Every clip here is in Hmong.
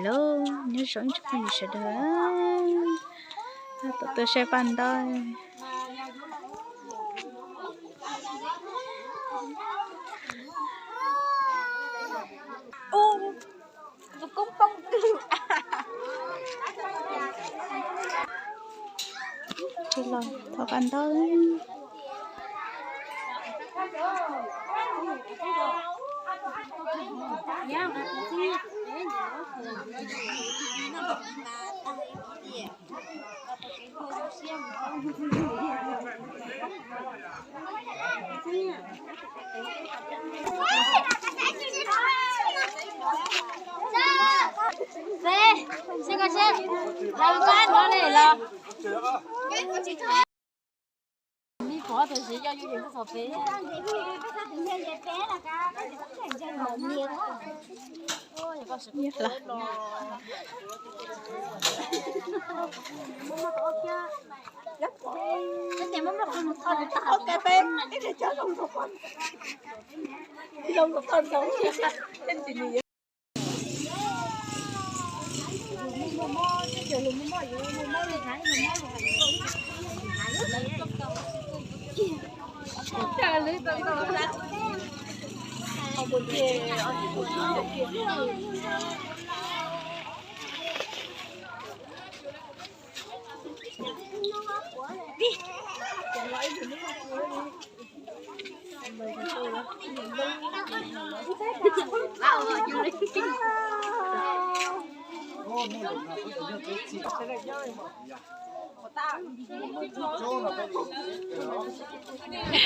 Nyob zoo ib tsoom phooj ywg sawv daws, tuaj saib paj ntaub. Los thov paj ntaub.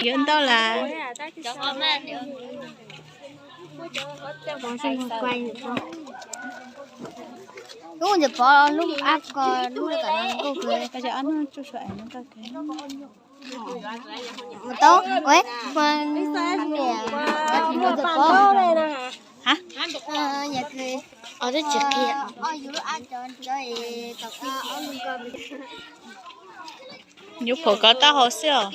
Yuav ntau lawm. Lub ntawm pov lub ab ko lub ka nkauj kawg. Mus tau, ua, mus tau pov. Hab? Yog kawg. Os, twb tsis qhia. Yuav pom kov taub hau xwb os.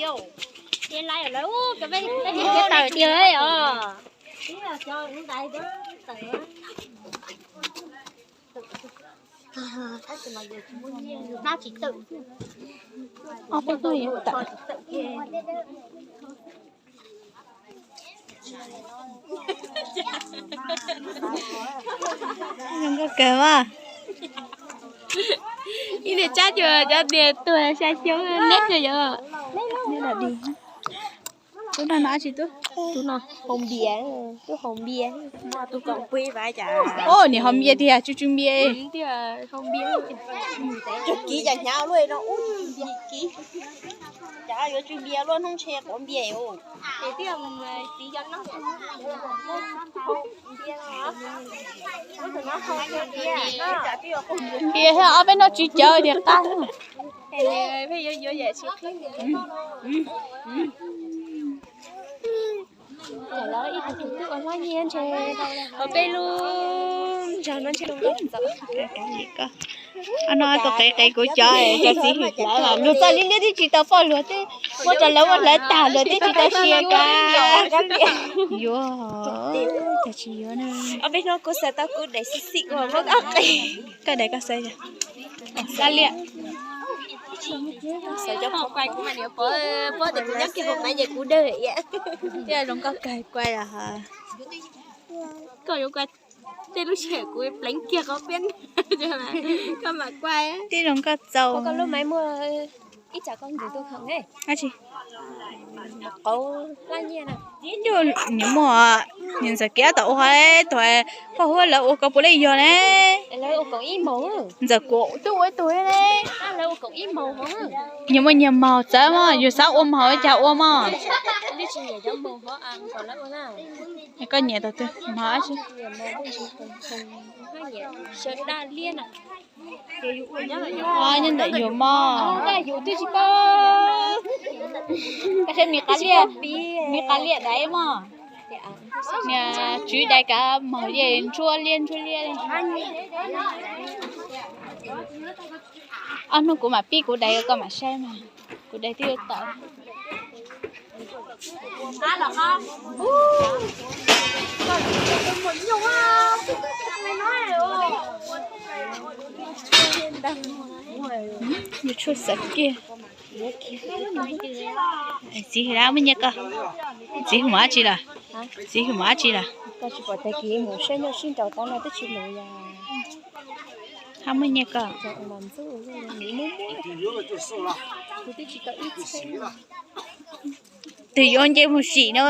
Ob peb hnub yuav tawm. Zoo nkauj kawg mas. Ib niag tsab cuag cov niag tuag xya xyoo neb na yog. Tub no no tsis tub. Tub no haus npias, tub haus npias. Tub kom pib vas cas. Ub, niam haus npias tiag, tsw tsw npias. Haus npias. Tsw kiv cas hnyav luaj no ub, kiv. Cas yuav tsw npias luaj, hnub ntshe quav npias os. Npias thiab ob peb hnub tsis cawv tiag qab. Ib tug twb ua hlab nyiaj ntshe, ua peb lub zog no ntshe. Ob no tus qev qev kuv cov, cov txiv hwm plawv mas luag txoj liab liab twb tsis tau poj luag twb muab rau lawv muab hlawv tag luag twb tsis tau sia kab. Yuav, cas tsis yuav na. Ob peb hnub kuv xav tau kuv daim xim xim uas muab koj qev. Koj daim koj xav yog xab liam. Xav cov pom kuv mas niam pom, pom tias kuv nyob kiag hauv qab ces kuv dawg thiab. Zoo nkauj kawg kuv os. Koj yuav kuv tej lub sij hawm kuv pleev kiag qhov peb, koj mam kuaj. Tib zoo nkauj txaus. Koj lub maiv muaj ib tsam koj ntxim tuaj khoom ne. Dab tsi? Qauv hlab nyiaj na. Nyias muaj, nyias ntxawm kiv ob tom ua, tus Phoj Huab lawv ua ko puav leej yog ne. Ntxawm kuv twb ua ib tug ne. Nyias muaj nyias mos txawv mog, yus xav ua mos cas ua mog. Koj nyiam tau twg mos dab tsi? Nyob ntawm yus mog. Yus twb tsis paub. Koj saib mi qav liaj, mi qav liaj daiv mog. Niag tswv dais kav mog liaj ntsuab liaj ntsuab liaj li. Ob hnub kuv mam pib kuv dais koj mam saib mas. Kuv dais twb yuav tawm. Yuav tshuaj xav kiag. Txiv hwm dab muaj nyiaj koj? Txiv hwm dab tsi lawm? Txiv hwm dab tsi lawm? Koj tsis pom tag kis mus saib nyuj sib nraus tav no twb tsis mus yog. Hab muaj nyiaj koj? Twb yuav nce mus sim no.